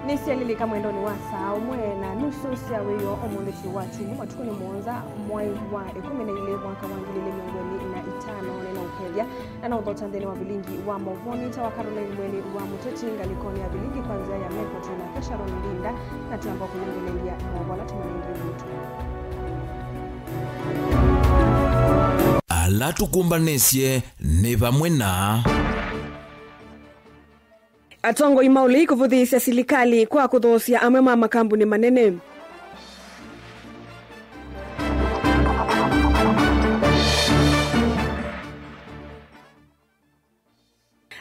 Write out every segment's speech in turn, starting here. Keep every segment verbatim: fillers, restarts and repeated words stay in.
Nĩsyalilika mwendonĩ wa saa ũmwe na nusu sya wĩoo ũmũnthĩ syĩ wa kyumwa, matukũ nĩ mũonza, mwai wa ĩkũmi na ilĩ, mwaka wa ngili ilĩ mĩongo ĩlĩ na itano. Nĩnaũkethya na naũthokya nthĩnĩ wa vilingi wa maũvoo. Nĩtawa Caroline Mweni wa Mũteti, ngalĩkonĩ ya vilingi kwa nzĩa ya meko twĩ nake Sharon Ndinda, na twĩamba kũnengeleelya maũvoo ala tũmanengie witũ. Ala tũkũmbanĩsye nĩ vamwe na Atongoi ma ũlei kũvũthĩĩsya silikalĩ kwa kũthoosya amwe ma makambunĩ manene.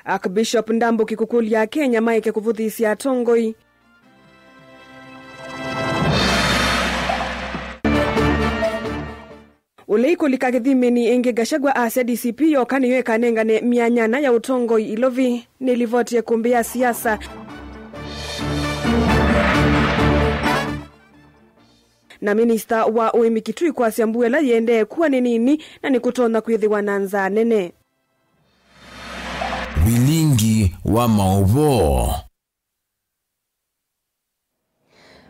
Archbishop Ndambũki kũkũlya Akenya maeke kũvũthĩĩsya atongoi. Ũlei kũlika kĩthimĩnĩ ĩngĩ, Gachagua asya D C P yoka nĩyo ĩkanengane myanya ĩna ya ũtongoi Ilovi. Nĩ livoti ya ĩkũmbĩ ya siasa. Na minista wa ũĩmi Kitui kwasya mbua ĩla yĩendee kua nĩ nini na nĩkũtonya kwĩthĩwa na nzaa nene. Vilingi wa maũvoo.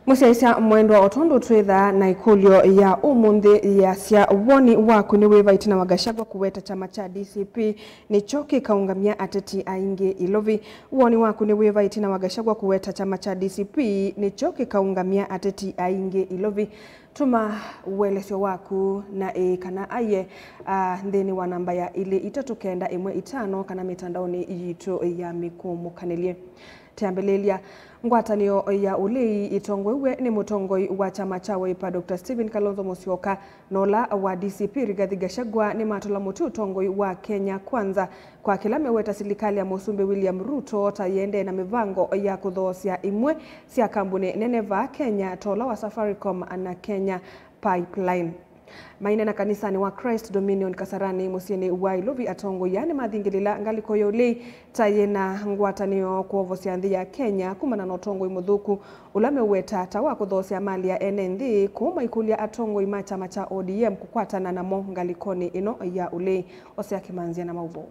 Mũsyaĩĩsya mwendwa, o tondũ twĩthaa na ĩkũlyo ya ũmũnthĩ yasya, woni waku nĩ wĩva ĩtina wa Gachagua kũweta kyama kya D C P nĩkyo kĩkaũngamya ateti aingĩ Ilovi? Woni waku nĩ wĩva ĩtina wa Gachagua kũweta kyama kya D C P nĩkyo kĩkaũngamya ateti aingĩ Ilovi? Tũma ũelesyo waku na ĩĩ kana aiee, a, nthĩnĩ wa namba ya ilĩ itatũ kenda ĩmwe itano kana mĩtandaonĩ yitũ ya mĩkũmũkanĩlye. Tũyambĩlĩlya, ngwatanĩo ya ũlei ĩtongoew'e nĩ mũtongoi wa kyama kya Wiper, Doctor Stephen Kalonzo Musyoka, na ũla wa D C P Rigathi Gachagua nĩmatũla mũtĩ ũtongoi wa Kenya Kwanza kwa kĩla meweta silikalĩ ya Mũsumbĩ William Ruto ta yĩendee na mĩvango ya kũthoosya imwe sya kambunĩ nene vaa Kenya ta ũla wa Safaricom na Kenya Pipeline. Maineena kanisanĩ wa Christ Dominion Kasarani mũsyĩnĩ wa Ilovi, atongoi aa nĩmathingĩlĩla ngalĩko ya ũlei ta yĩna ngwatanĩo kwovosya nthĩ ya Kenya kumana na ũtongoi mũthũku ũla meũweta ta wa kũthoosya mali ya ene nthĩ, kũu maikũlya atongoi ma kyama kya O D M kũkwatana namo ngalĩkonĩ ĩno ya ũlei. Osea Kĩmanzĩa na maũvoo.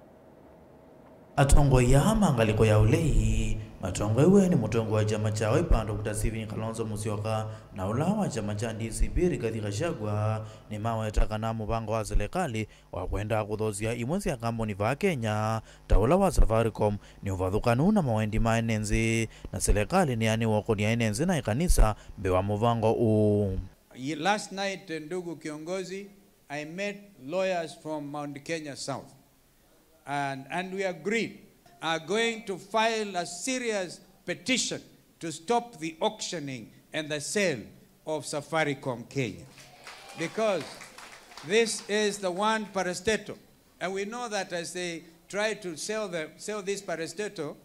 Atongoi aa ma ngalĩko ya ũlei matongoew'e nĩ mũtongoi wa kyama kya Wiper, Doctor Stephen Kalonzo Musyoka, na ũla wa kyama kya D C P Rigathi Gachagua nĩmaweta kana mũvango wa silikalĩ wa kwenda kũthoosya imwe sya kambuni vaa Kenya ta ũla wa Safaricom nĩ ũvathũkanu na mawendi ma ene nthĩ, na silikalĩ nĩyanĩwe ũkũnĩa ene nthĩ na ĩkanisa mbee wa mũvango ũũ. Ye-, last night, eh, ndugu kiongozi, I met lawyers from Mount Kenya South. And, and we agreed, are going to file a serious petition to stop the auctioning and the sale of Safaricom Kenya. Because this is the one parastatal. And we know that as they try to sell the, sell this parastatal,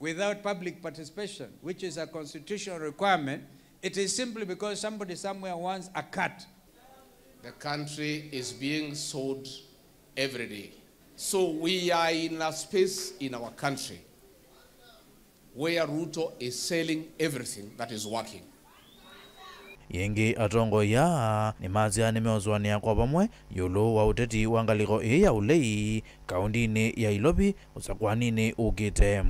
without public participation, which is a constitutional requirement, it is simply because somebody somewhere wants a cut. The country is being sold every day. So we are in a space in our country where Ruto is selling everything that is working. Yĩngĩ, atongoi aa nĩmasya nĩmeũsũanĩa kwa vamwe ĩũlũ wa ũteti wa ngalĩko ĩĩ ya ũlei kaũndĩnĩ ya Ilovi ũsakũaninĩ ũkĩte.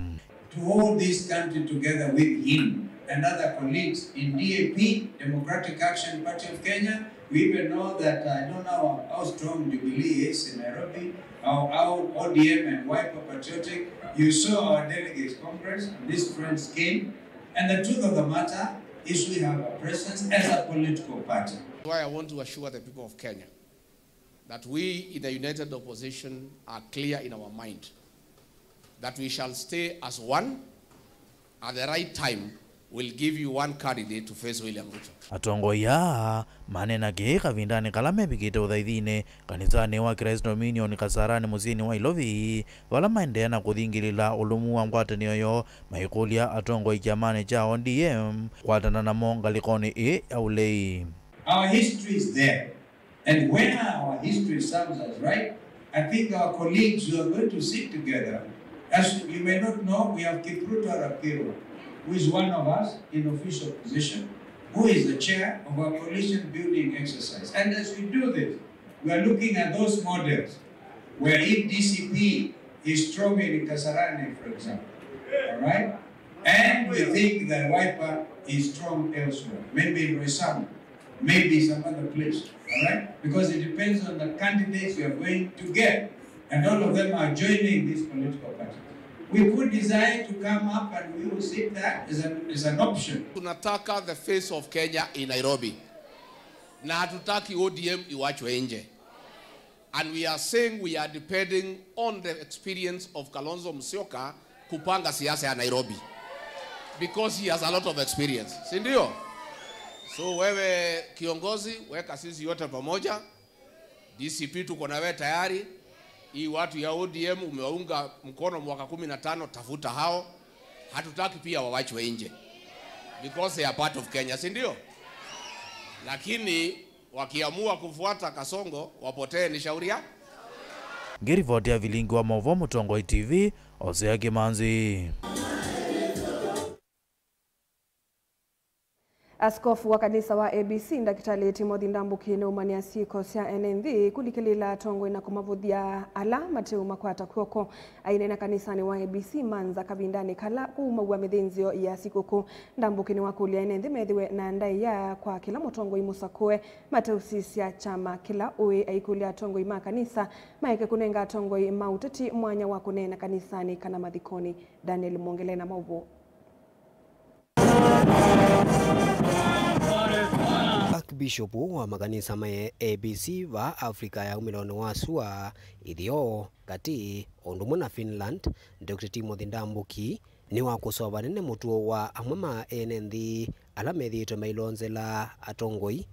To hold this country together with him and other colleagues in D A P, Democratic Action Party of Kenya. We even know that, uh, I don't know how strong Jubilee is in Nairobi, how, how O D M and Wiper patriotic. You saw our delegates congress, and these friends came. And the truth of the matter is we have a presence as a political party. Why I want to assure the people of Kenya that we in the United Opposition are clear in our mind that we shall stay as one. At the right time, we'll give you one candidate to face William Ruto. Atongoi aa maneena kĩĩ kavindanĩ kala mevikĩte ũthaithinĩ kanisanĩ wa Christ Dominion Kasarani mũsyĩnĩ wa Ilovi, vala maendeea na kũthingĩlĩla ũlũmu wa ngwatanĩo yoo, maikũlya atongoi kyamanĩ kya O D M kwatana namo ngalĩkonĩ ĩĩ ya ũlei. Our history is there. And where our history serves us right, I think our colleagues who are going to sit together, as you may not know, we have Kipruto Arap Kiru, who is one of us in official position, who is the chair of our coalition building exercise. And as we do this, we are looking at those models where if D C P is strong in Kasarani, for example, all right? And we think that Wiper is strong elsewhere, maybe in Roysambu, maybe some other place, all right? Because it depends on the candidates we are going to get. And all of them are joining this political party. We could desire to come up and we will sit there as an, as an option. Tunataka the face of Kenya in Nairobi. Na hatutaki O D M iwachwe nje. And we are saying we are depending on the experience of Kalonzo Musyoka kupanga siasa ya Nairobi. Because he has a lot of experience. Si ndio? So wewe kiongozi, weka sisi yote pamoja. D C P tuko na wewe tayari. Hii watu ya O D M umewaunga mkono mwaka kumi na tano, tafuta hao. Hatutaki pia wawachwe nje. Because they are part of Kenya, si ndio? Lakini wakiamua kufuata Kasongo, wapotee ni shauri yao. Ngĩrivoti ya vilingi wa maũvoo Mũtongoi T V, Osea Kĩmanzi. Askofu wa kanisa wa A B C, Ndakĩtalĩ Timothy Ndambuki, nĩũmanyĩa syĩko sya ene nthĩ kũlikĩlĩĩla atongoi na kũmavũthya ala mateũmakwata kw'oko. Aineena kanisanĩ wa A B C Manza kavindanĩ kala kũumaw'a mĩthĩnzĩo ya sikũkũ, Ndambuki nĩwakũlya ene nthĩ methĩwe na ndaĩa kwa kĩla mũtongoi mũsakũe mateũsisya kyama kĩla ũĩ. Aikũlya atongoi ma kanisa maeke kũnenga atongoi ma ũteti mwanya wa kũneena kanisanĩ kana mathikonĩ. Daniel Mwongele na maũvoo. Archbishop wa makanisa ma A B C va Africa ya umĩlonĩ wa sua ĩtheo katĩ, o ũndũ ũmwe na Finland, Doctor Timothy Ndambuki, nĩwakũsova nene mũtuo wa amwe ma ene nthĩ ala methĩĩtwe mailonzela atongoi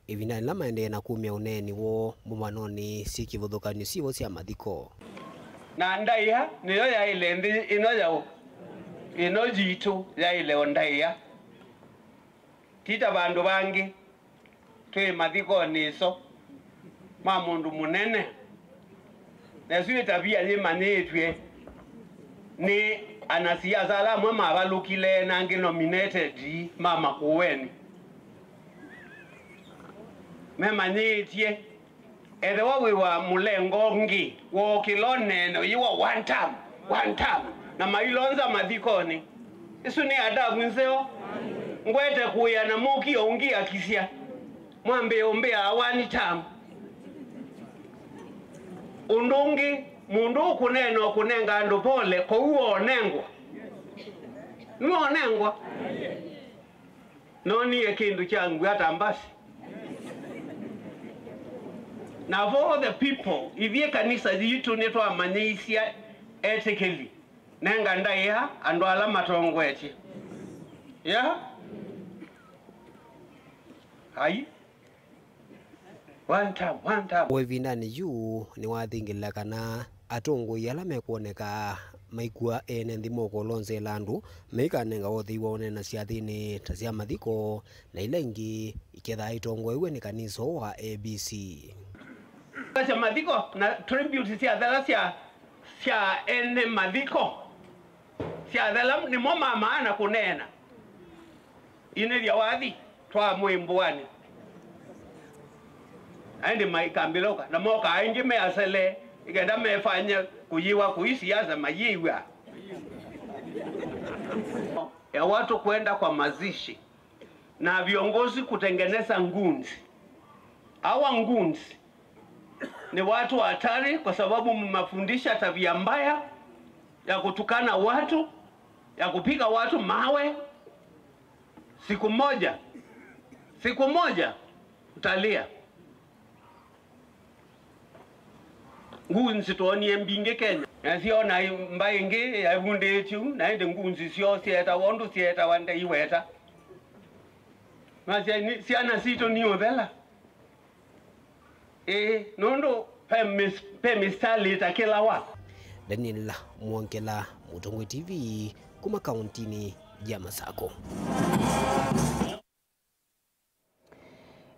ĩvindanĩ yĩla maendee na kumya ũneeni woo mbũmbanonĩ syĩ kĩvathũkany'o syĩvo sya mathiko. Na ndaĩa nĩyo yaĩle nthĩ ĩno yaũ, ĩno yitũ yaĩle o ndaĩa. Ti ta vandũ vangĩ twĩ mathikonĩ ĩso ma mũndũ mũnene. Na ĩsu ĩ tavia yĩmanyĩĩtw'e nĩ anasiasa ala amwe mavalũkile na angĩ nominated ma Makueni. Memanyĩĩtye ethĩwa wĩ wa mũlengo ũngĩ wookĩla ũneene ũyĩwa one term, one term, na mailonza mathikonĩ. Ĩsu nĩ adabu nzeo. Ngwete kũĩa na mũkio ũngĩ akisya. Mwambĩe ũmbĩaa one term. Ũndũ ũngĩ, mũndũ ũkũneena ũkũnenga andũ pole, kũu woonengwa. Nĩwoonengwa? Noonie kĩndũ kya ngua ta mbasi. Na of all the people, ithyĩ kanisa yitũ nĩtwamanyĩisye etĩkĩli, nenga ndaĩa andũ ala matongoetye. Yeah? Ai. One time, one time. O ĩvindanĩ yu nĩwathingĩlĩla kana atongoi ala mekwoneka maikw'a ene nthĩ mokũlonzela andũ maikanenga ũthei wa ũneena syathĩnĩ ta sya mathiko na ila ingĩ ikethaa itongoew'e nĩ kanisa ũũ wa A B C. Sya mathiko na tribute syathela sya, sya ene mathiko syathela nĩmo ma maana kũneena. Inĩthya wathi twa mwĩmbũanĩ. Aĩndĩ maikambĩlũka, na mokaa aingĩ me asele, ĩkenda mefanye kũyĩwa kũi siasa mayĩw'a. Ya watu kwenda kwa mazishi na viongozi kutengeneza goons. Hawa goons ni watu hatari kwa sababu mmefundisha tabia mbaya ya kutukana watu, ya kupiga watu mawe. Siku moja, siku moja utalia. Goons twonie mbingĩ Kenya. Na siona mbaĩ ĩngĩ yavundĩtye ũu, na ĩndĩ goons syoo syeetawa ũndũ syeetawa ndeiweta. Masya, "Nĩ, syana sitũ nĩ ũthela." Ĩĩ, nũndũ ve mĩs-, ve mĩsitalĩ ĩtakĩlawa. Daniel Mwongela, Mũtongoi T V, kuma kauntinĩ ya Masako.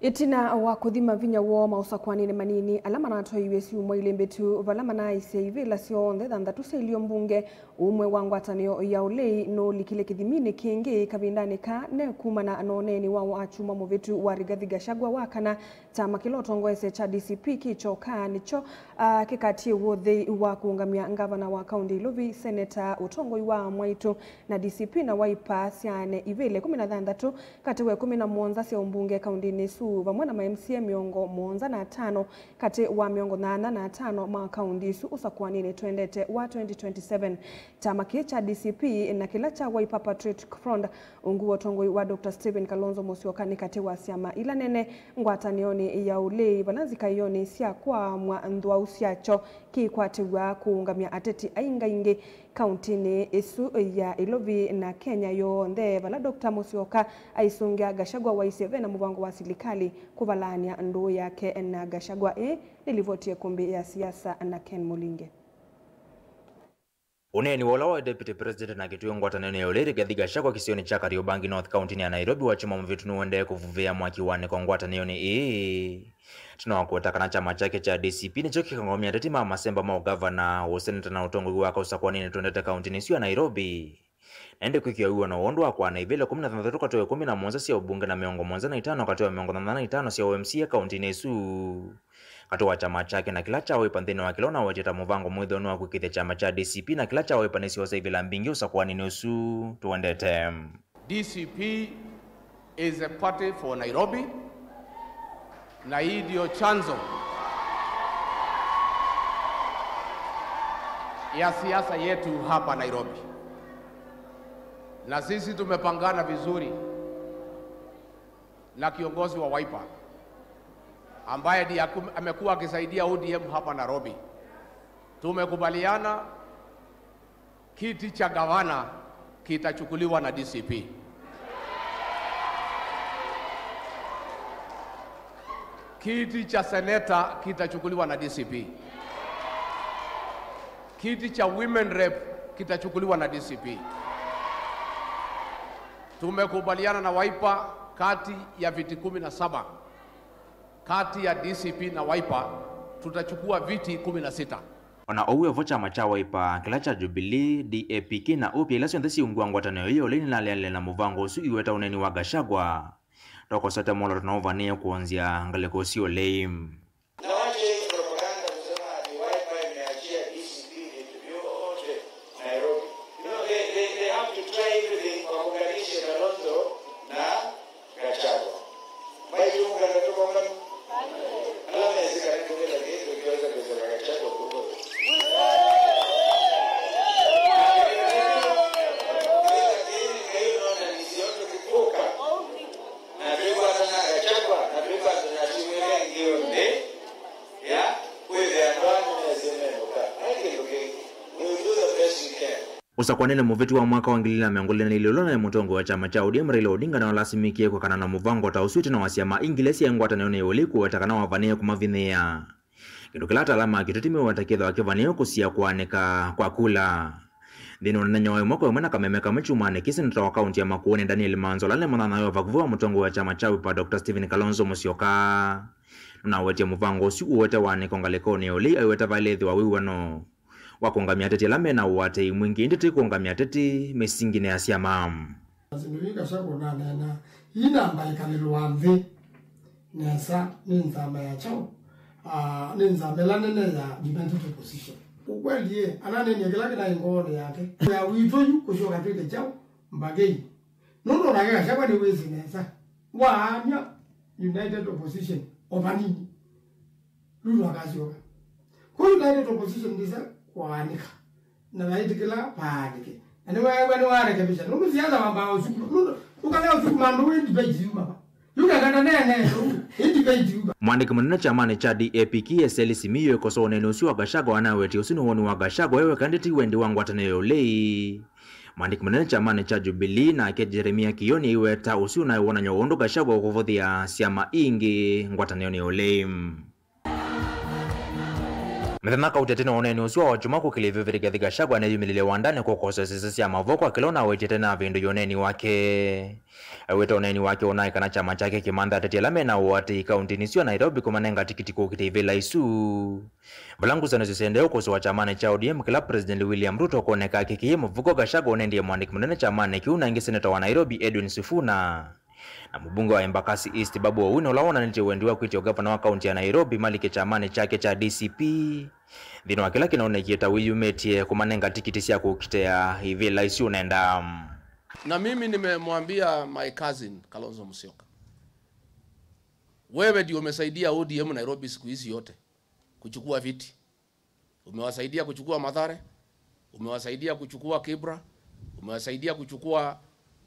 Ĩtina wa kũthima vinya woo maũsakũanĩnĩ manini ala manatwaiwe syumwa ilĩ mbĩtu, vala manaaisye ivĩla syonthe thanthatũ sya ilio mbunge, ũmwe wa ngwatanĩo ya ũlei nũlikile kĩthiminĩ kĩngĩ kavindanĩ ka ne kumana na ũneeni wa wa kyumwa mũvĩtu wa Rigathi Gachagua wa kana kyama kĩla ũtongoesye kya D C P kĩkyoka nĩkyo, ah, kĩkatiĩw'a ũthei wa kũũngamya ngavana wa kaũntĩ Ilovi, seneta, ũtongoi wa mwaitũ na D C P na Wiper syaane ivĩle kũmi na thanthatũ katĩ wa ĩkũmi na mũonza sya ũmbunge kaũntĩnĩ ĩsu, vamwe na ma M C A mĩongo mũonza na atano katĩ wa mĩongo nyanya na atano ma kaũntĩ ĩsu ũsakũanĩnĩ twendete wa twenty twenty-seven. Kyama kĩĩ kya D C P na kĩla kya Wiper Patriotic Front, ungu wa ũtongoi wa Doctor Stephen Kalonzo Musyoka, nĩ katĩ wa syama ila nene ngwatanĩonĩ ya ũlei, vala nzikaĩonĩ sya kwaamw'a nthwau syakyo kĩikwatĩw'a kũũngamya ateti aingaingĩ kaũntĩnĩ ĩsu ya Ilovi na Kenya yonthe, vala Doctor Musyoka aisũngĩa Gachagua waisye ve na mũvango wa silikalĩ kũvalaany'a ndũũ yake na Gachagua. Ĩĩ nĩ livoti ya ĩkũmbĩ ya siasa na Ken Mũlinge. Ũneeni wa ũla waĩ Deputy President na kĩtw'ĩ ngwatanĩonĩ ya ũlei Rigathi Gachagua kĩsionĩ kya Kariobangi North kaũntĩnĩ ya Nairobi wa kyumwa mũvĩtu nĩũendee kũvuvĩa mwaki wa anĩko ngwatanĩonĩ ĩĩ. Tũnakũweta kana kyama kyake kya D C P nĩkyo kĩkaũngamya ateti ma masemba ma ũgavana, ũseneta na ũtongoi wa kaũsakũanĩnĩ twendete kaũntĩnĩ ĩsu ya Nairobi. Na ĩndĩ kwĩkĩa wĩw'ano woo ndwakwana ivĩla ĩkũmi na thanthatũ katĩ wa ĩkũmi na mũonza sya ũmbunge na mĩongo mũonza na itano katĩ wa mĩongo nyanya na itano sya ũ M C A kaũntĩnĩ ĩsu katĩ wa kyama kyake na kĩla kya Wiper nthĩnĩ wa kĩla ũnawetie ta mũvango mwĩthĩwa nĩ wa kwĩkĩĩthya kyama kya D C P na kĩla kya Wiper nĩsyoosa ivĩla mbingĩ ũsakũanĩnĩ ũsu. Tũendete. D C P is a party for Nairobi, na hii ndio chanzo ya siasa yetu hapa Nairobi, na sisi tumepangana vizuri na kiongozi wa Wiper ambaye ndiye aku- amekuwa akisaidia O D M hapa Nairobi. Tumekubaliana kiti cha gavana kitachukuliwa na D C P. Kiti cha seneta kitachukuliwa na D C P. Kiti cha women rep kitachukuliwa na D C P. Tumekubaliana na Wiper, kati ya viti kumi na saba, kati ya D C P na Wiper, tutachukua viti kumi na sita. O na ũu wĩ vo, kyama kya Wiper, kĩla kya Jubilee, D A P K na O P I, ila syonthe syĩ ungu wa ngwatanĩo ĩĩ ya ũlei nĩnaleanile na mũvango ũsu iweta ũneeni wa Gachagua. Tũkosete mwolooto na ũvanĩĩe kũonzya ngalĩko ũsu ũlei. Na wache hii propaganda kusema ati Wiper imeachia D C P vitu vyote Nairobi. You know, they, they, they have to try everything wakuunganishe Kalonzo na Gachagua. Maitu mukana tukomba. Ala mezi kana tukila kitu kiweza kuzela Gachagua kuko. Lakini kwa hiyo naona nisiondo kipuka. Na tukwatana Gachagua, na tukwatana timu ile ingĩ yonthe, ya, kwĩthĩa andũ aa nĩmesĩ methũka. Ve kĩndũ kĩngĩ. We will do the best we can. Ũsakũanĩnĩ mũvĩtu wa mwaka wa ngili ilĩ na mĩongo ĩlĩ na ilĩ ũla ũnaĩ mũtongoi wa kyama kya O D M Raila Odinga nĩwalasimĩkie kwĩkana na mũvango ta ũsu ĩtina wa syama ingĩ ila syaĩ ngwatanĩonĩ ya ũlei kũweta kana wavanĩĩe kũmavinyĩĩa. Kĩndũ kĩla ataalamu ma kĩteti meweta kĩthĩwa kĩvanĩĩwe kũsia kũaanĩka kwa kula. Nthĩnĩ wa ũneneo wa ĩmwe kwa ĩmwe na kameme kamwe kyumwanĩ kĩĩ, seneta wa kaũntĩ ya Makueni Daniel Manzo, ũla nĩ mũnyanyawe wa vakuvĩ wa mũtongoi wa kyama kya Wiper Doctor Stephen Kalonzo Musyoka, nũnawetie mũvango ũsu ũwete waanĩko ngalĩkonĩ ya ũlei, aiweta vailethĩwa wĩw'ano wa kũũngamya ateti ala me na ũatĩĩi mwingĩ, ĩndĩ ti kũũngamya ateti mĩsinginĩ ya syama. Syĩndũ ii Gachagua ũnaneena, ii namba ĩkalĩlwa nthĩ nesa nĩ nzama ya kyaũ? Ah, nĩ nzama ĩla nene ya United Opposition. Ukweli, ĩ, ananeenie kĩla kĩnaĩ ngoonĩ yake. Ya witũ yu kũsyoka twĩke kyaũ mbakei? Nũndũ onake Gachagua nĩwĩsĩ nesa waany'a United Opposition o vanini. Ruto akasyoka. Kwa United Opposition ndĩsa kũaanĩka. Na vaĩtĩkĩla vaanĩke. Na nĩweew'a nĩwarekebisha. Nũndũ siasa wambaa ũsukuma. Nũndũ ũkalea ũsukuma andũ wĩ debate yuma va. Yu kekana nene ũu. Ĩ debate yuma. Mwandĩki mũnene kyamanĩ kya D A P K Eseli Simiyu ekosoa ũneeni ũsu wa Gachagua anawetie ũsu nĩ woni wa Gachagua e weka, ĩndĩ ti wendi wa ngwatanĩo ya ũlei. Mwandĩki mũnene kyamanĩ kya Jubilee nake Jeremia Kioni aiweta ũsu ũnaĩ wonany'o wa ũndũ Gachagua ũkũvũthĩa syama ingĩ ngwatanĩonĩ ya ũlei. Mĩthenya kauti atĩ na ũneeni ũsu wa Wakyuma kũkĩlya ĩvĩvĩrĩ Rigathi Gachagua nĩyumĩlĩlye wandanĩ kũkosa sese sya mavoko akĩla ũnawetete na avĩndũi ũneeni wake. Aweta ũneeni wake ũnaĩ kana kyama kyake kĩmantha ateti ala mena ũatĩĩi kauntinĩ syo Nairobi kũmanenga tikiti kũkita ivĩla isu. Vala ngusanĩsyo syaendee ũkosoa kyamanĩ kya O D M kĩla President William Ruto kwoneka akĩkĩie mũvuko, Gachagua ũnendie mwandĩki mũnene kyamanĩ kĩu na ĩngĩ seneta wa Nairobi Edwin Sifuna na mũbunge wa Embakasi East Babu Owino, ũla wonanĩtye wendi wa kwĩtya ũgavana wa kaunti ya Nairobi malike kyamanĩ kyake kya D C P nthĩnĩ wa kĩla kĩnaonekie ta wĩyumĩtye kũmanenga tikiti sya kũkitĩa ivĩla isu ũnenda. Na mimi nimemwambia my cousin Kalonzo Musyoka, wewe ndio umesaidia O D M Nairobi siku hizi yote kuchukua viti. Umewasaidia kuchukua Mathare, umewasaidia kuchukua Kibra, umewasaidia kuchukua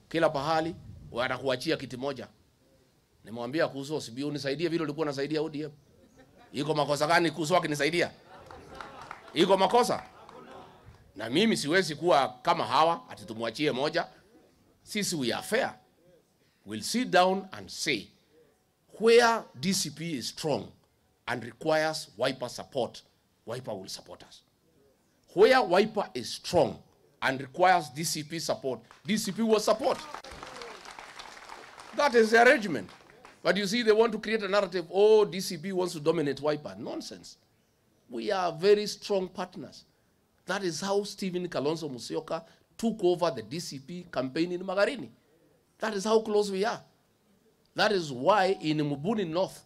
kila pahali, watakuachia kiti moja. Nimwambia kuhusu O C B, unisaidie vile ulikuwa unasaidia O D M. Iko makosa gani kuhusu akinisaidia? Iko makosa? Na mimi siwezi kuwa kama hawa ati tumwachie moja. Sisi we are fair. We'll sit down and say, where D C P is strong and requires Wiper support, Wiper will support us. Where Wiper is strong and requires D C P support, D C P will support. That is the arrangement. But you see, they want to create a narrative, oh, D C P wants to dominate Wiper. Nonsense. We are very strong partners. That is how Stephen Kalonzo Musyoka took over the D C P campaign in Magarini. That is how close we are. That is why in Mbuni North,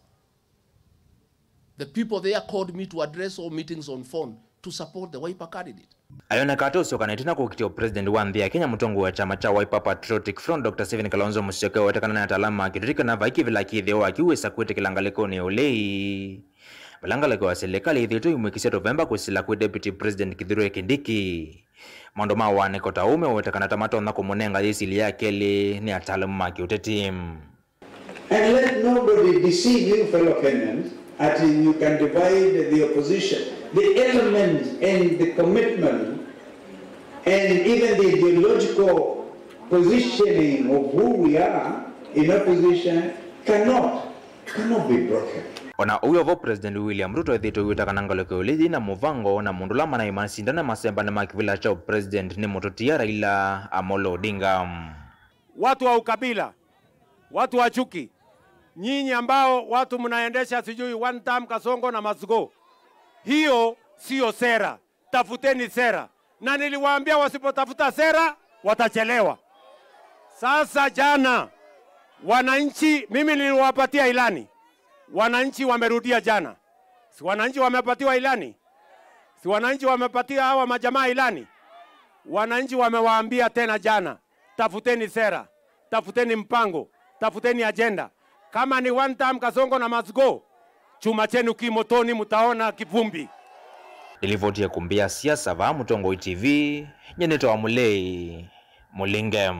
the people there called me to address all meetings on phone to support the Wiper candidate. Ayoneka atĩ ũsyokanĩtye na kũkitĩa president wa nthĩ ya Kenya, mũtongoi wa kyama kya Wiper Patriotic Front, Doctor Stephen Kalonzo Musyoka, wetekana na ataalamu ma kĩtũti kana vai kĩvĩla kĩthĩo waku wĩsa kwĩtĩkĩla ngalĩkonĩ ya ũlei. Vala ngalĩko ya silikalĩ ĩthĩĩtwe ĩmwĩkĩsya tũvemba kwĩsĩla kwĩ Deputy President Kithure Kindiki. Maũndũ ma wanĩko ta ũu meũweta kana ta matonya kũmũnenga yĩsilya ya kelĩ nĩ ataalamu ma kĩũteti. And let nobody deceive you, fellow Kenyans, that you can divide the opposition. The elements and the commitment and even the ideological positioning of who we are in opposition cannot cannot be broken. Ona ũu vo, President William Ruto ethĩĩtwe wĩta kana ngalĩko ya ũlei yĩna mũvango na mũndũ ũla manaĩ masindane masembane ma kĩvĩla kya president nĩ mũtũtia Raila Amolo Odinga. Watu wa ukabila, watu wa chuki, nyinyi ambao watu mnaendesha sijui one term Kasongo na must go, hiyo siyo sera. Tafuteni sera. Na niliwaambia wasipotafuta sera, watachelewa. Sasa jana, wananchi, mimi niliwapatia ilani. Wananchi wamerudia jana. Si wananchi wamepatiwa ilani? Si wananchi wamepatia hawa majamaa ilani? Wananchi wamewaambia tena jana, tafuteni sera, tafuteni mpango, tafuteni agenda. Kama ni one term Kasongo na must go, chuma chenu ki motoni, mtaona kivumbi. Nĩlivoti ya kumbi ya siasa vaa Mũtongoi T V, nyie nĩtawa Mũlei Mũlinge.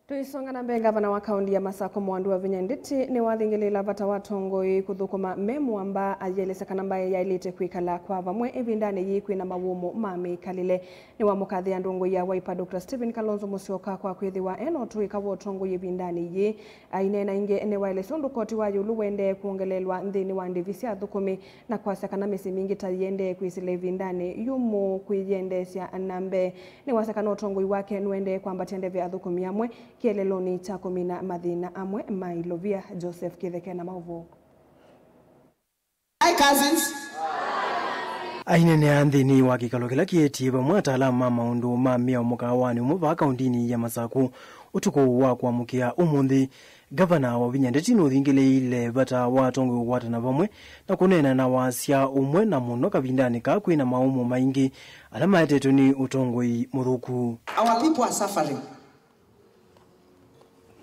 Tũisonga na mbee, ngavana wa kaunti ya Masakũ Mwandu Wavinya Ndeti nĩwathingĩlĩĩla vata wa atongoi kũthũkũma me mũamba, ayĩelesya kana mbaĩ yaĩlĩte kwĩkala kwa vamwe ĩvindanĩ yĩĩ kwĩna mawũmũ ma mĩkalĩle. Nĩwamũkathĩa ndongoi ya Wiper Doctor Stephen Kalonzo Musyoka kwa kwĩthĩwa e na ũtũĩka wa ũtongoi ĩvindanĩ yĩĩ. Aineena ĩngĩ, nĩwaelesya ũndũ koti wa ĩũlũ ũendee kwongeleelwa nthĩnĩ wa ndĩvi sya athũkũmi na kwasya kana mĩsyĩ mingĩ ta yĩendee kwĩsĩla ĩvindanĩ yũmũ kwĩyendeesya na mbee. Nĩwasya kana ũtongoi wake nũendee kwambatya ndeve athũkũmi amwe kĩeleelonĩ kya kũmina mathĩna amwe ma ilovia. Joseph Kĩtheke na maũvoo. Hi, cousins. Aineenea nthĩnĩ wa kĩkalo kĩla kĩetie vamwe ataalamu ma maũndũ ma mĩao mũkaawanĩ ũmwe vaa kaũndĩnĩ ya Masakũ ũtukũ wa kũamũkĩa ũmũnthĩ, Ngavana Wavinya Ndeti nũthingĩlĩĩile vata wa atongoi kũkwatana vamwe na kũneena na wasya ũmwe, na mũno kavindanĩ kaa kwĩ na mawũmũ maingĩ ala maetetwe nĩ ũtongoi mũthũku. Our people are suffering.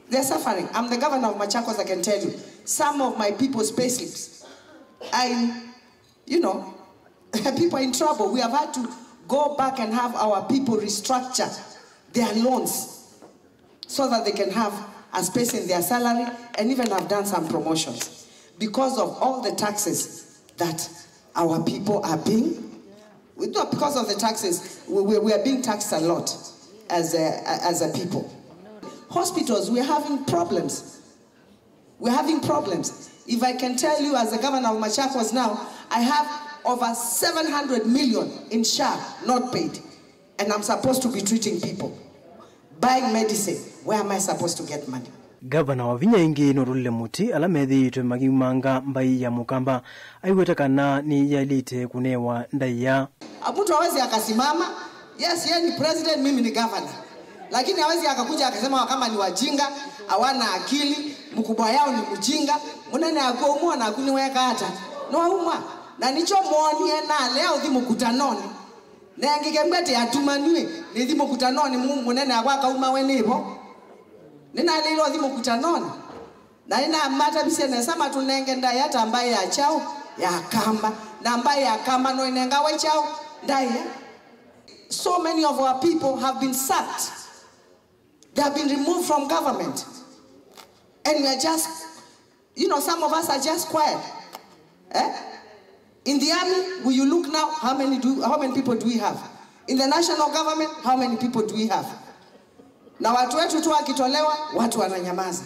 They're suffering. I'm the governor of Machakos, I can tell you. Some of my people's payslips. I, you know, people are in trouble. We have had to go back and have our people restructure their loans so that they can have a space in their salary and even have done some promotions because of all the taxes that our people are being, we do, because of the taxes, we, we, we are being taxed a lot as a, as a people. Hospitals, we are having problems. We're having problems. If I can tell you, as the governor of Machakos now, I have over seven hundred million in SHA not paid. And I'm supposed to be treating people, buying medicine. Where am I supposed to get money? Gavana wa vinya ĩngĩ nũtũlile mũtĩ ala methĩĩtwe makiumanga mbaĩ ya Mũkamba aiweta kana nĩyaĩlĩte kũnewa ndaĩa. Mtu hawezi akasimama, yes, yeye ni president, mimi ni governor. Lakini hawezi akakuja akasema Wakamba ni wajinga, hawana akili, mkubwa yao ni mjinga, mũnene akuo umwa na kuniweka hata. No umwa. Na nicho mwonie na leo thi mkutanoni. Nengike mbete yatumanw'e, nĩthi mũkutanonĩ mu-, mũnene akwa akaumawe nĩvo. Nĩnaĩlĩile ũthi mũkutanonĩ. Na nĩnamatavisye nesa matũnenge ndaĩa ta mbaĩ ya kyaũ, ya Kamba. Na mbaĩ ya Kamba no ĩnengawe kyaũ, ndaĩa. So many of our people have been sacked. They have been removed from government. And we are just, you know, some of us are just quiet. Eh? In the army, will you look now, how many do, how many people do we have? In the national government, how many people do we have? Na watu wetu tu wakitolewa, watu wananyamaza.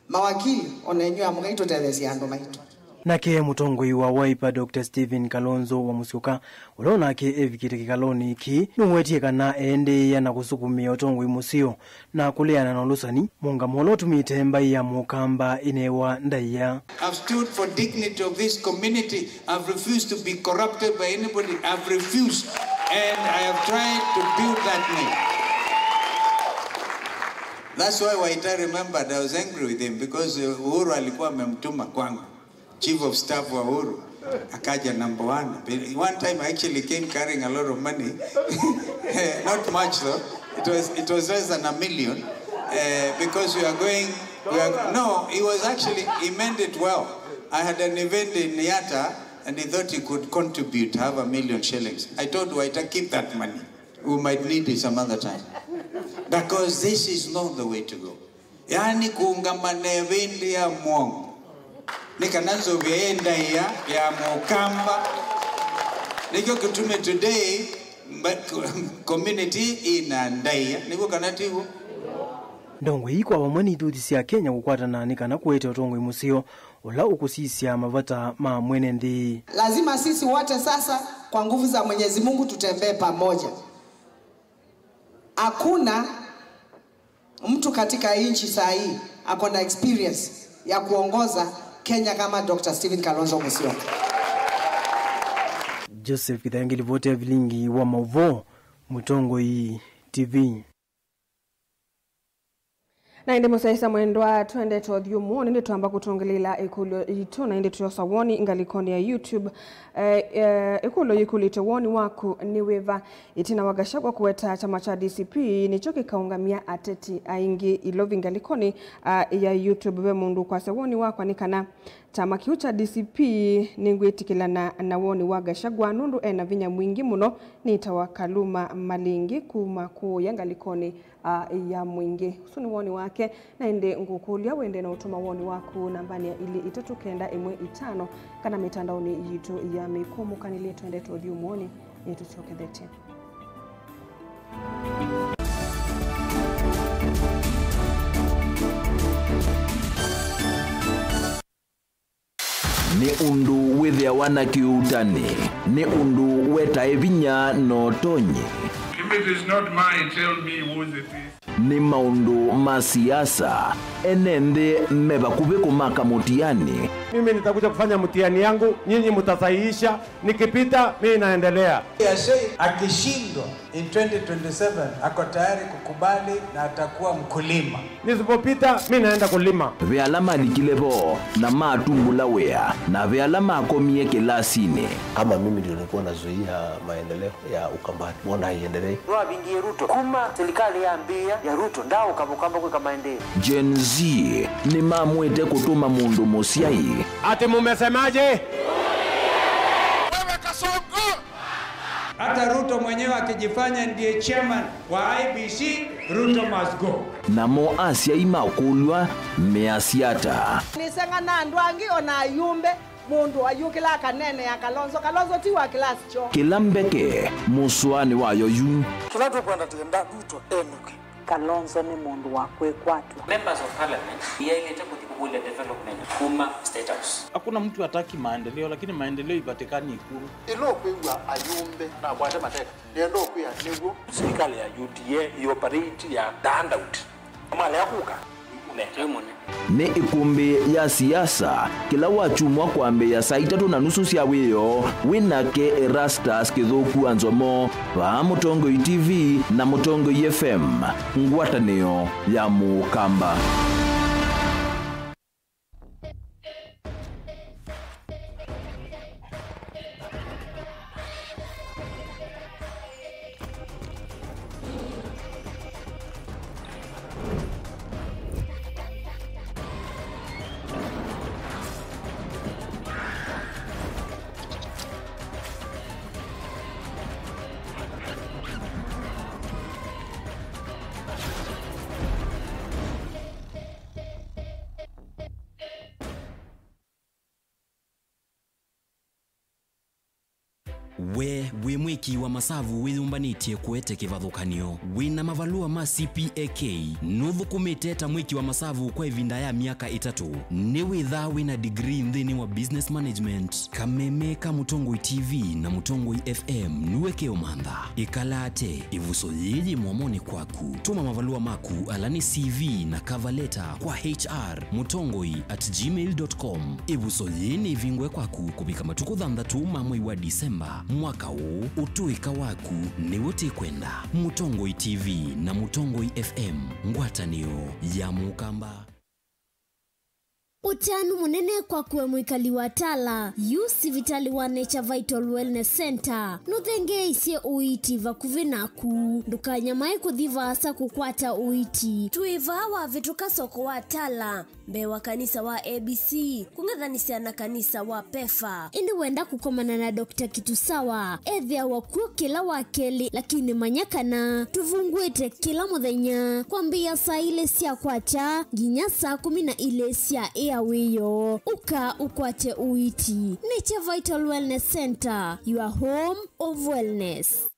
Mawakili, ona inyuĩ amũkai tũtetheesye andũ maitũ. Nake mũtongoi wa Wiper, Doctor Stephen Kalonzo wa Musyoka, ũla onake evikĩte kĩkalonĩ kĩĩ, nũwetie kana eendeea na kũsukumĩa ũtongoi mũseo na kũleana na ũlũsani, mũngamo ũla ũtumĩte mbaĩ ya Mũkamba ĩnewa ndaĩa. I've stood for dignity of this community. I've refused to be corrupted by anybody. I've refused. And I have tried to build that name. That's why Waita remembered I was angry with him, because uh, Uhuru alikuwa amemtuma kwangu. Chief of staff wa Uhuru, akaja number one. One time I actually came carrying a lot of money. Not much though. It was, it was less than a million. Uh, because we are going, we are, no, he was actually, he meant it well. I had an event in Yatta and he thought he could contribute half a million shillings. I told Waita, "Keep that money. We might need it some other time." Because this is not the way to go. Yaani kũũngama na ĩvĩndĩ ya mwongo. Nĩ kana nzũvĩa ĩ ndaĩa ya Mũkamba. Nĩkyo kĩtumi today, mba-, community ĩna ndaĩa. Nĩguo kana tiguo? Ndongoi ii kwa vamwe nĩ ithuthi sya Kenya kũkwatana nĩ kana kũete ũtongoi mũseo ũla ũkũsisya mavata ma mwene nthĩ. Lazima sisi wote sasa kwa nguvu za Mwenyezi Mungu tutembee pamoja. Hakuna mtu katika hii nchi saa hii ako na experience ya kuongoza Kenya kama Doctor Stephen Kalonzo Musyoka. Joseph Kithangi, livoti ya vilingi wa mauvoo, Mũtongoi T V. Na ĩndĩ mũsyaĩĩsya mwendwa, twendete ũthyũmũo, nĩndĩ twamba kũtũngĩlĩĩla ĩkũlyo yitũ, na ĩndĩ tũyosa woni ngalĩkonĩ ya YouTube. Eh, eh, ĩkũlyo yĩkũlĩtye, woni waku nĩ wĩva ĩtina wa Gachagua kũweta kyama kya D C P nĩkyo kĩkaũngamya ateti aingĩ? Ilovi ngalĩkonĩ, ah, ya YouTube ve mũndũ ũkwasya, woni wakwa nĩ kana kyama kĩu kya D C P nĩngwĩtĩkĩlana na woni wa Gachagua nũndũ ena vinya mwingĩ mũno, nĩtawa Kaluma Malĩngĩ kuma kũũya ngalĩkonĩ, ah, ya Mũingĩ. Ũsu nĩ woni wake, na ĩndĩ ngũkũlya wende na ũtũma woni waku nambanĩ ya ilĩ itatũ kenda ĩmwe itano kana mĩtandaonĩ yitũ ya mĩkũmũkanĩlye. Twendete ũthyũmũonĩ, nĩtũsyokethete. Nĩ ũndũ wĩthĩawa na kĩuutani, nĩ ũndũ wetae vinya na ũtonyi. If it is not mine, tell me whose it is. Nĩ maũndũ ma siasa, ene nthĩ me vakuvĩ kũmaka mũtiani. Mimi nitakuja kufanya mtihani yangu, nyinyi mtasahihisha, nikipita, mimi naendelea. Yashei akishindwa, in twenty twenty-seven, ako tayari kukubali na atakuwa mkulima. Nisipopita, mi naenda kulima. Ve ala malikile vo na matumbũla wĩa, na ve ala makomie kĩlasinĩ. Kama mimi ndio nilikuwa nazuia maendeleo ya Ukambani, mbona haiendelei? Nĩwavingie Ruto. Kuma silikalĩ yambĩĩa ya Ruto, ndaaũka Mũkamba kwĩka maendeeo. Gen Z nĩmamwĩte kũtũma mũndũ mũsyai. Ati mumesemaje? Wewe Kasongo! Hata Ruto mwenyewe akijifanya ndiye chairman wa I E B C, Ruto must go. Namo asyai makũlw'a measya ata? Nĩseng'a na andũ angĩ, o na ayũmbe, mũndũ ayũkĩlaa kaneenea Kalonzo. Kalonzo ti wa kĩlasi kyoo. Kĩla mbeke mũsũanĩ wayo yu. Kĩla tũkwenda tĩenda Ruto enũke. Kalonzo nĩ mũndũ wa kwĩkwatw'a. Members of Parliament nĩyaĩlĩte kũthi kũkũlya development kuma State House. Hakuna mtu hataki maendeleo, lakini maendeleo ipatikani Ikulu. Ĩla ũkwĩw'a ayũmbe nakwate mateka, nĩenda ũkwĩa nĩw'o. Silikalĩ ya U D A ĩoperate ya the handout. Malea kũka. Nĩ ĩkũmbĩ ya siasa kĩla wakyumwa kwambĩĩa saa itatũ na nusu sya wĩoo wĩ nake Erastus Kĩthũku wa Nzomo vaa Mũtongoi T V na Mũtongoi F M, ngwatanĩo ya Mũkamba. We wĩ mwĩki wa masavu wĩyũmbanĩtye kũete kĩvathũkany'o? Wĩ na mavalũa ma C P A K? Nũthũkũmĩte ta mwĩki wa masavu kwa ĩvinda ya myaka ĩtatũ? Nĩwĩthaa wĩ na degree nthĩnĩ wa business management? Kameme ka Mũtongoi T V na Mũtongoi F M nĩwe keũmantha. Ĩkala ate, ĩvuso yĩĩ yĩ mũomonĩ kwaku. Tũma mavalũa maku ala nĩ C V na cover letter kwa H R mũtongoi at gmail dot com. Ĩvuso yĩĩ nĩvingũe kwaku kũvika matukũ thanthatũ ma mwei wa Disemba mwaka ũũ. Ũtũĩka waku nĩw'o tĩkwenda. Mũtongoi T V na Mũtongoi F M, ngwatanĩo ya Mũkamba. Ũtanu mũnene kwaku we mwĩkali wa Tala, yu sivitalĩ wa Nature Vital Wellness Center nũthengeeisye ũiiti vakuvĩ naku. Ndũkanyamae kũthi vaasa kũkwata ũiiti. Twĩ vaa wavĩtũka soko wa Tala, mbee wa kanisa wa A B C, kũng'ethanĩsya na kanisa wa PEFA. Ĩndĩ wenda kũkomana na Doctor Kitusawa, ethĩawa kw'o kĩla wa kelĩ, lakini manya kana tũvungũĩte kĩla mũthenya kwambĩĩa saa ilĩ sya kwakya nginya saa kũmi na ilĩ sya ĩa wĩoo. Ũka ũkwate ũiiti. Nature Vital Wellness Center, your home of wellness.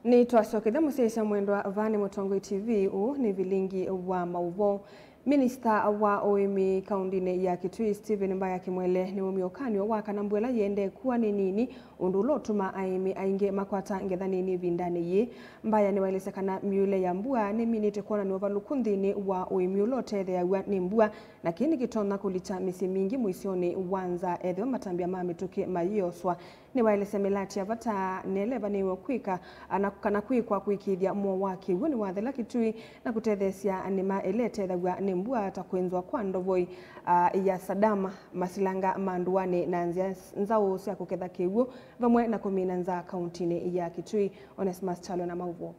Nĩtwasyokethya mũsyaĩĩsya mwendwa, vaa nĩ Mũtongoi T V, ũũ nĩ vilingi wa maũvoo. Minista wa ũĩmi kaũndĩnĩ ya Kitui, Stephen Mbaya Kimwele, nĩwaumya ũkany'o wa kana mbua ĩla yĩendee kua nĩ nini, ũndũ ũla ũtũmaa aĩmi aingĩ makwata ngetha nini ĩvindanĩ yĩĩ. Mbaya nĩwaelesya kana myũĩle ya mbua nĩminĩte kwonany'a ũvalũku nthĩnĩ wa ũĩmi ũla ũtetheeaw'a nĩ mbua, na kĩĩ nĩkĩtonya kũlikya mĩsyĩ mingĩ mũisyonĩ wa nza ethĩwa matambya ma mĩtũkĩ mayĩoswa. Nĩwaelesya mĩlatĩ ya vata nĩla ĩvanĩĩwe kwĩka, na kana kwĩkwa kũĩkĩĩthya mũo wa kĩw'ũ nĩwathela Kitui na kũtetheesya nĩma ĩla ĩtethaw'a nĩ mbua ta kwĩnzwa kwa ndovoi, a, ya Sadama, masilanga ma ndũanĩ na nzĩa nzaũ sya kũketha kĩw'ũ, vamwe na kũmina nzaa kaũntinĩ ya Kitui. Onesmus Kyalo na maũvoo.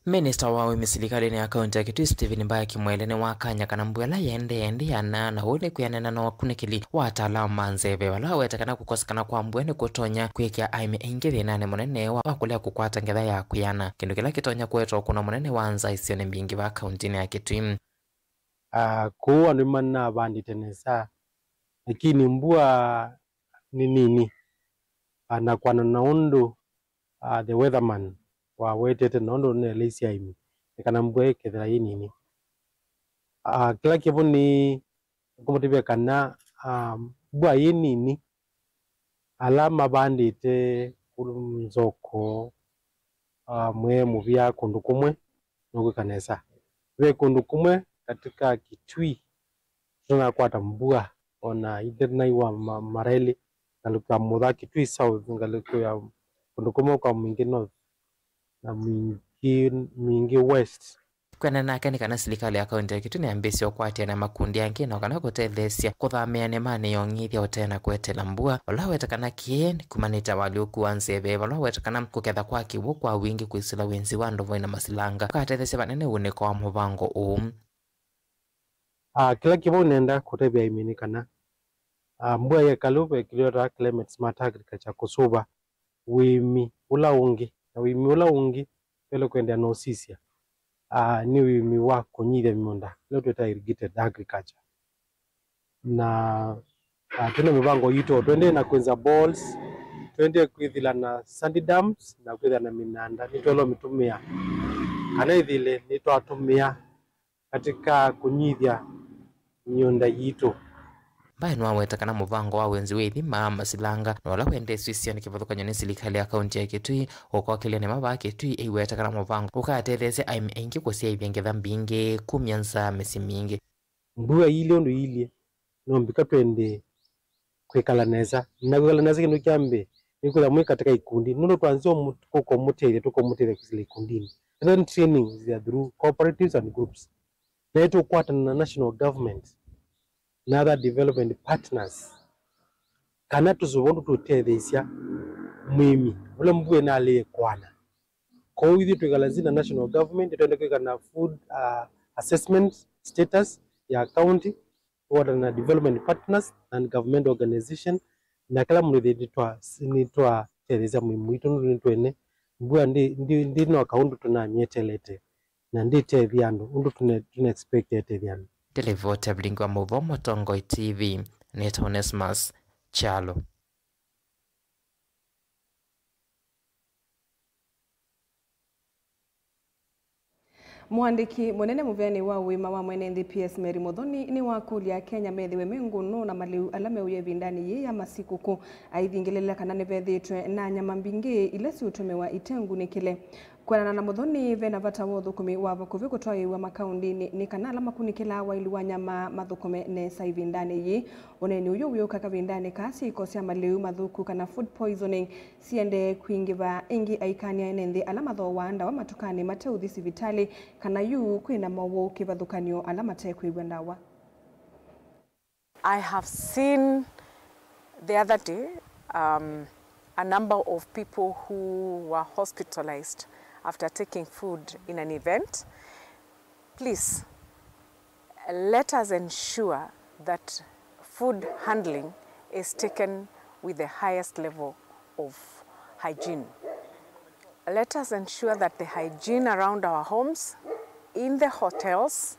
Minista wa ũĩmi silikalĩnĩ ya kaũntĩ ya Kitui, Stephen Mbaya Kimwele, nĩwakany'a kana mbua ĩla yĩendee ndĩana, na ũu nĩ kwĩanana na ũkunĩkĩli wa ataalamu ma nzeve, vala waweta kana kũkosekana kwa mbua nĩkũtonya kwĩkĩa aĩmi aingĩ thĩnanĩ mũnene wa, wa kũlea kũkwata ngetha ya kwĩana, kĩndũ kĩla kĩtonya kũete ũkũno mũnene wa nza isionĩ mbingĩ va kaũntĩnĩ ya Kitui. Ah, kũu andũ nĩmanavandĩte nesa, lakini mbua nĩ nini. Ah, na kwana na ũndũ ah, the weatherman wawetete, nũndũ nĩeleisye aĩmi nĩ kana mbua ĩkethĩwa yĩ nini. Ah, kĩla kĩvo nĩ kũmũtavya kana, ah, mbua yĩ nini, ala mavandĩte kũndũ nzoko, ah, mwee mũvya kũndũ kũmwe nũkwĩka nesa. Ve kũndũ kũmwe katika Kitui tũtanakwata mbua, ona ĩthe naĩ wa ma-, mara elĩ, ngalĩko ya Mũtha Kitui South, ngalĩko ya kũndũ kũmwe kwa Mwingi North, na Mwingi, Mwingi West. Kwĩanana nake nĩ kana silikalĩ ya kaũntĩ ya Kitui nĩyambĩĩsye ũkwatĩanĩa na makundi angĩ na kana kũtetheesya kũthamĩa nĩmanĩ ya ũng'ithya ũtee na kũetela mbua, ũla weta kana kĩĩ nĩkumanĩte na ũalyũku wa nzeve, vala weta kana kũketha kwa kĩw'ũ kwa wingĩ kwĩsĩla wĩnzi wa ndovoi na masilanga kũkatetheesya vanene ũnĩko wa mũvango ũũ. Ah, kĩla kĩvau nenda kũtavya aĩmi nĩ kana, ah, mbua ya ĩkalũ ve kĩla twĩtaa climate smart agriculture, kũsũva ũĩmi ũla ũngĩ. Na ũĩmi ũla ũngĩ twaĩle kũendeea na ũsisya, ah, nĩ ũĩmi wa kũnyivya mĩũnda, nĩyo twĩtaa irrigated agriculture. Na, ah, twĩ na mĩvango yitũ, tũendee na kwenza boreholes, tũendee kwĩthĩla na sandy dams na kwĩthĩla na mĩnanda. Nĩtwaĩlwe mĩtũmĩa kana ĩthĩle nĩtwatũmĩa katika kũnyivya mĩũnda yitũ. Mbae nĩwaweta kana mũvango wa wenzi wĩ ithima masilanga na ũla wendee sisya nĩ kĩvathũkany'o nĩ silikalĩ ya kaunti ya Kitui, ũkwakĩlya nĩ mavaa Kitui ĩiweta kana mũvango ũkatetheesya aĩmi aingĩ kũsyaĩthya ngetha mbingĩ, kumya nza mĩsyĩ mingĩ. Mbua iilye ũndũ iilye, no mbika twendee kwĩkala nesa. Na kwĩkala nesa kĩndũ kya mbee, nĩ kwĩthĩwa mwĩ katika ikundi. Nũndũ twanzĩwa kũkomũtethya, tũkomũtethya kwĩsĩla ikundinĩ. And then training is through cooperatives and groups. Na nĩtũkwatana na national government na other development partners, kana tũsũve ũndũ tũtetheesya mũĩmi ũla mbua ĩnalĩe kwana. Kwoou ithyĩ twĩkala nzĩ na national government, twende kwĩka na food, uh, assessment status ya county, tũkwatana na development partners and government organization, na kĩla mũndũ ĩthĩ nĩtwa-, nĩtwatetheesya mũĩmi witũ nũndũ nĩtwene mbua ndĩ, ndĩ, ndĩnoka ũndũ tũnamyeteelete na ndĩtethya andũ ũndũ tũne-, tũna expect ĩtethya andũ. Ndelivoti ya vilingi wa maũvoo Mũtongoi T V, nĩtawa Onesmus Kyalo. Mũandĩki mũnene mũvĩanĩ wa ũĩma wa mwene nthĩ P S Mary Muthoni nĩwakũlya Akenya methĩwe me ngũnũ na malĩu ala meũya ĩvindanĩ yĩĩ ya masikũkũ, aithingĩlĩĩla kana nĩvethĩĩtwe na nyama mbingĩ ila siũtũmĩwa ite ngunĩkĩle. Kwĩanana na Muthoni, ve na vata wa ũthũkũmi wa vakuvĩ kũtwaĩĩw'a makaundinĩ nĩ kana ala makunĩkĩlaa waĩlu wa nyama mathũkũme nesa ĩvindanĩ yĩĩ. Ũneeni ũyũ wĩũka kavindanĩ kaa syĩko sya malĩu mathũku kana food poisoning siendee kwingĩva. Ĩngĩ, aikany'a ene nthĩ ala mathooaa ndawa matukanĩ mateũthi sivitalĩ kana yu kwĩ na mowau kĩvathũkany'o ala matekwĩw'a ndawa. I have seen the other day, um, a number of people who were hospitalized after taking food in an event. Please, let us ensure that food handling is taken with the highest level of hygiene. Let us ensure that the hygiene around our homes, in the hotels,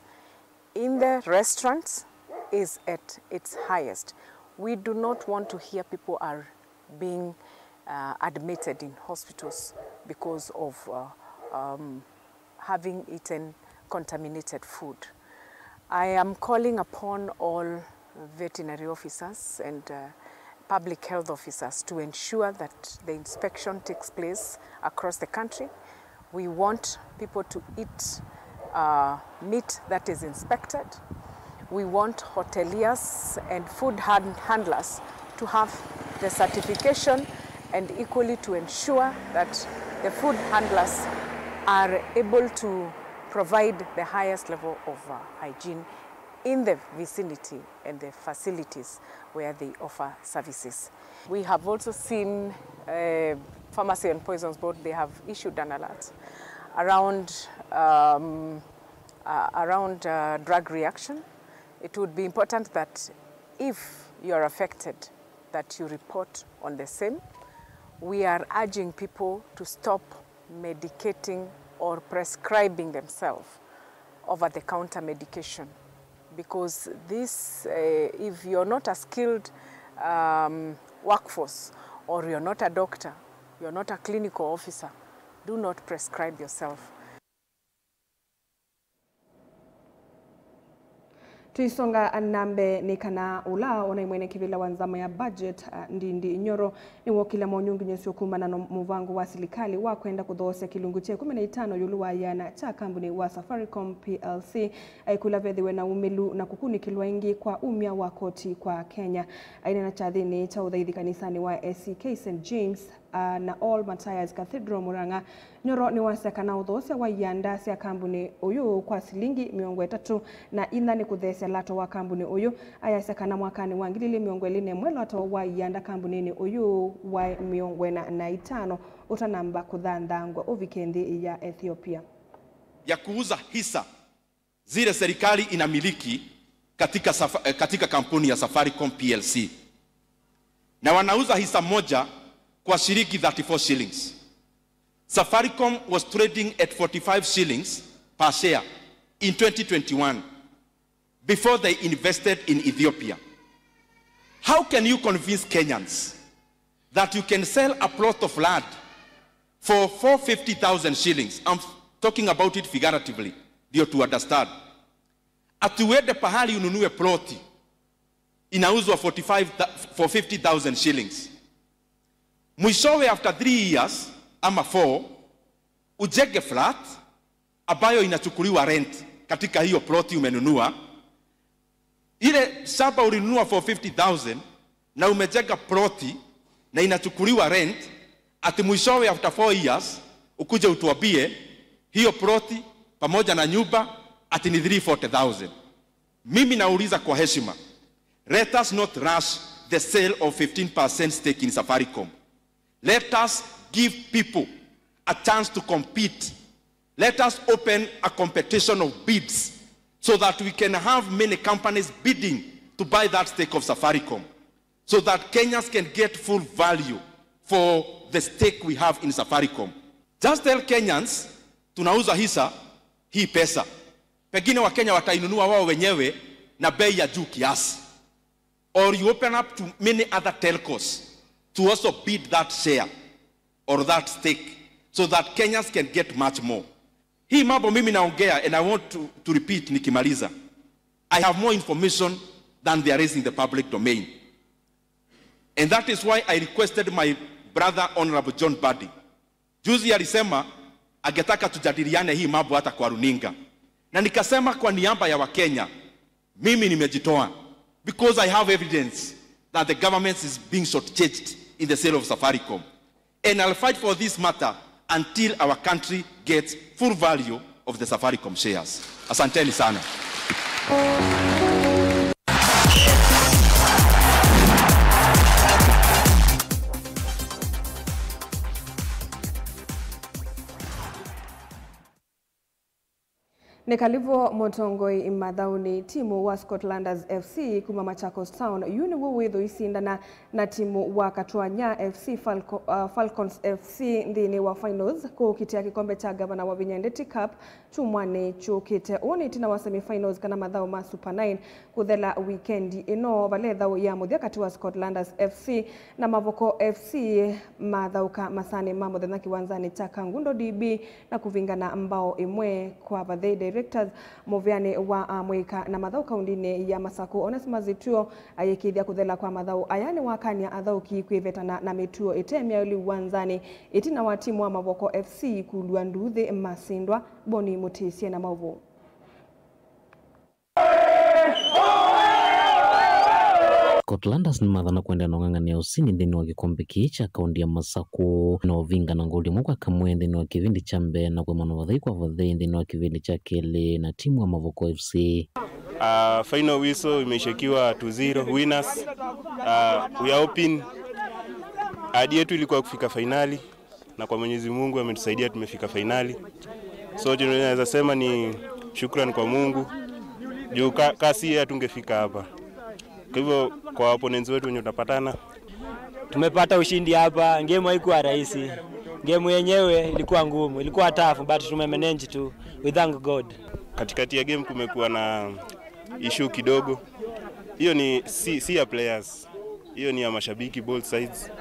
in the restaurants is at its highest. We do not want to hear people are being, uh, admitted in hospitals because of, uh, um, having eaten contaminated food. I am calling upon all veterinary officers and, uh, public health officers to ensure that the inspection takes place across the country. We want people to eat, uh, meat that is inspected. We want hoteliers and food hand-, handlers to have the certification and equally to ensure that the food handlers are able to provide the highest level of, uh, hygiene in the vicinity and the facilities where they offer services. We have also seen, uh, Pharmacy and Poisons Board, they have issued an alert around, um, uh, around, uh, drug reaction. It would be important that if you are affected, that you report on the same. We are urging people to stop medicating or prescribing themselves over-the-counter medication, because this, uh, if you're not a skilled, um, workforce, or you're not a doctor, you're not a clinical officer, do not prescribe yourself. Tũisonga na mbee nĩ kana ũla ũnaĩ mwene kĩvĩla wa nzama ya budget, ah, Ndindi Nyoro, nĩwokĩlya monyungunyĩsyo kumana na mũvango wa silikalĩ wa kwenda kũthoosya kĩlungu kya ĩkũmi na itano ĩũlũ wa ĩana kya kambuni wa Safaricom P L C, aikũlya vethĩwe na umĩlu na kũkunĩkĩlwa ĩngĩ kwa umya wa koti kwa Kenya. Aineena kyathĩnĩ kya ũthaithi kanisanĩ wa A C K Saint James, ah, na All Martyrs Cathedral, Murang'a, Nyoro nĩwasya kana ũthoosya wa ianda sya kambuni ũyũ kwa silingi mĩongo ĩtatũ na inya nĩ kũtheesya lato wa kambuni ũyũ. Ayasya kana mwakanĩ wa ngili ilĩ mĩongo ĩlĩ na ĩmwe lato wa ianda kambuninĩ ũyũ waĩ mĩongo ĩna na itano ũtanamba kũthanthangwa ũvike nthĩ ya Ethiopia. Ya kuuza hisa zile serikali inamiliki katika safa-, eh, katika kampuni ya Safaricom P L C. Na wanauza hisa moja kwa shilingi thirty-four shillings. Safaricom was trading at forty-five shillings per share in twenty twenty-one before they invested in Ethiopia. How can you convince Kenyans that you can sell a plot of land for four fifty thousand shillings? I'm talking about it figuratively, ndio to understand. Ati uende pahali ununue ploti inauzwa forty-five, for fifty thousand shillings. Mwishowe, after three years ama four, ujenge flat ambayo inachukuliwa rent katika hiyo ploti umenunua. Ile shamba ulinunua for fifty thousand na umejenga ploti na inachukuliwa rent, ati mwishowe, after four years, ukuje utuambie hiyo ploti pamoja na nyumba ati ni three forty thousand. Mimi nauliza kwa heshima, let us not rush the sale of fifteen percent stake in Safaricom. Let us give people a chance to compete. Let us open a competition of bids so that we can have many companies bidding to buy that stake of Safaricom, so that Kenyans can get full value for the stake we have in Safaricom. Just tell Kenyans, tunauza hisa hii pesa. Pengine Wakenya watainunua wao wenyewe na bei ya juu kiasi. Or you open up to many other telcos to also bid that share or that stake so that Kenyans can get much more. Hii mambo mimi naongea, and I want to, to repeat nikimaliza. I have more information than there is in the public domain. And that is why I requested my brother Honorable John Mbadi. Juzi alisema angetaka tujadiliane hii mambo hata kwa runinga. Na nikasema kwa niaba ya Wakenya, mimi nimejitoa because I have evidence that the government is being shortchanged in the sale of Safaricom. And I'll fight for this matter until our country gets full value of the Safaricom shares. Asanteni sana. Nĩ kalĩvo mũtongoi mathaũnĩ. Timu wa Scotlanders F C kuma Machakos Town yu nĩw'o wĩthũ isindana na timu wa Katwanya F C, Falco-, uh, Falcons F C nthĩnĩ wa finals kũkitĩa kĩkombe kya ngavana wa vinya Ndeti Cup kyumwanĩ kyũkĩte. Ũũ nĩ ĩtina wa semifinals kana mathaũ ma Super nine kũthela wikendi ĩno, vala ĩthaũ ya mũthya katĩ wa Scotlanders F C na Mavoko F C mathaũka masanĩ ma mũthenya kĩwanzanĩ kya Kangundo D B na kũvingana mbao ĩmwe kwa vathei. Directors mũvĩanĩ wa amũika na mathaũ kaundinĩ ya Masakũ, Onesmus Ituo, ayĩkĩĩthya kũthela kwa mathaũ aya nĩwakany'a athaũki kwĩvetana na mĩtuo ĩte myaĩlu wanzanĩ ĩtina wa timu wa Mavoko F C kũlw'a nduuthĩ masindwa. Boni Mũtĩsye na maũvoo. Scotlanders nĩmathana kũendeea na ũng'ang'anĩa ũsindi nthĩnĩ wa kĩkombe kĩĩ kya kaũndi ya Masakũ na ũvingana ngoli ĩmwe kwa kamwe nthĩnĩ wa kĩvindi kya mbee na kũemana vathei kwa vathei nthĩnĩ wa kĩvindi kya kelĩ na timu ya Mavoko F C. Uh, final whistle imeisha ikiwa two zero winners. Uh, we are hoping, ahadi yetu ilikuwa kufika fainali na kwa Mwenyezi Mungu ametusaidia, tumefika fainali. So chenye naweza sema ni shukran kwa Mungu juu ka, ka si yeye hatungefika hapa. Kwa hivyo kwa opponents wetu wenye tunapatana, tumepata ushindi hapa. Game haikuwa rahisi, game yenyewe ilikuwa ngumu, ilikuwa tough, but tumemanage tu. We thank God. Katikati ya game kumekuwa na issue kidogo, hiyo ni si, si ya players, hiyo ni ya mashabiki both sides.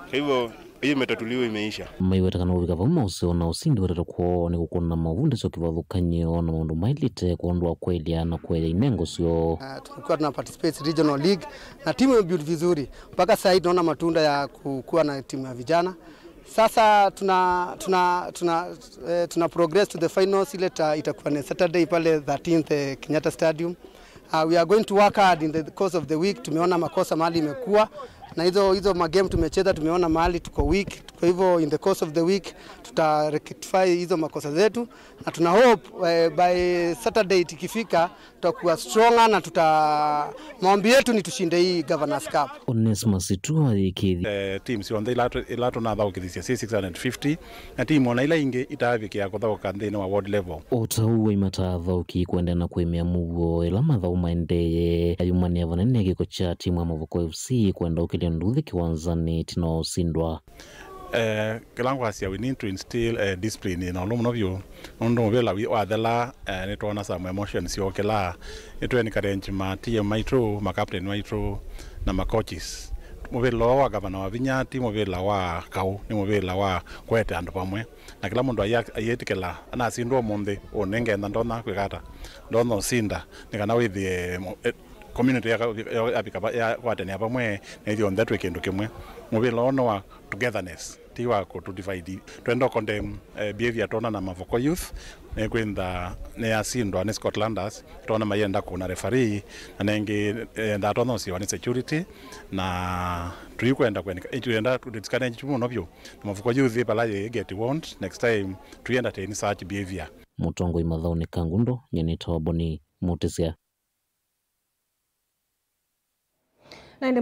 Kwa hivyo hiyo imetatuliwa, imeisha. Maiweta kana ũvika vau maũseo na ũsindi wetetwe kwoo nĩ kũkũna mavundĩsyo kĩvathũkany'o na maũndũ maĩlĩte kwondũ wa kwaĩlya na kũea inengo syoo. Uh, tumekuwa tuna participate regional league na timu imebuild vizuri mpaka sasa hii tunaona matunda ya kukuwa na timu ya vijana. Sasa tuna tuna tuna eh, tuna progress to the finals ile ta, itakuwa ni Saturday pale thirteenth eh, Kenyatta Stadium. Uh, we are going to work hard in the course of the week. Tumeona makosa mahali imekuwa na hizo hizo magame tumecheza, tumeona mahali tuko weak. Kwa hivyo in the course of the week tuta rectify hizo makosa zetu na tuna hope eh, by Saturday ikifika tutakuwa stronger na tuta maombi yetu ni tushinde hii Governors Cup. Onesmus Ituo ayĩkĩĩthya. Eh, teams yonthe ila tũ- ila tũnathaũkĩthisye syĩ six hundred fifty na timu ona ila ingĩ itaavikĩa kũthaũka nthĩnĩ wa ward level. O ta ũu aimata athaũki kũendeea na kũĩmĩa mũuo ĩla mathaũ maendeeye. Ayumanĩa vanene kĩko kya timu ya Mavoko F C kwenda ũkĩlya nduuthĩ kĩwanzanĩ ĩtina wa ũsindwa. Eh, kĩla ngwasya, we need to instill eh, discipline na ũlũ mũno vyũ, nũndũ mũvĩla wi- wathela eh, nĩtwoona some emotions syokĩlaa. Nĩtũ encourage ma T M maitũ, ma captain maitũ, na ma coaches. Mũvĩla ũũ wa gavana wa vinya ti mũvĩla wa kaũ, nĩ mũvĩla wa kũete andũ vamwe. Na kĩla mũndũ aia-, aiĩtĩkĩla, anasindwa ũmũnthĩ, ũnĩ ngetha ndonya kwĩka ata? Ndonya ũsinda, nĩ kana wĩthĩe mo-, e, community ya, ya, yavika va-, ya kwatanĩa vamwe, na ithyonthe twĩ kĩndũ kĩmwe. Mũvĩla ũũ nĩ wa togetherness, ti wa kũtũ divide. Twenda condemn, eh, behavior twona na Mavoko Youth, nĩkwĩntha nĩyasindwa nĩ Scotlanders, twona mayenda kũna referee, na nengĩ, eh, ndatonyosiwa nĩ security, na tũikwenda kweneka, ĩtwenda tũtikanenji mũno vyũ. Na Mavoko Youth vala yĩ get warned, next time tũienda teni such behavior. Mũtongoi Mathaũnĩ Kangundo, nyenĩtawa Boni Mũtĩsya. Na ĩndĩ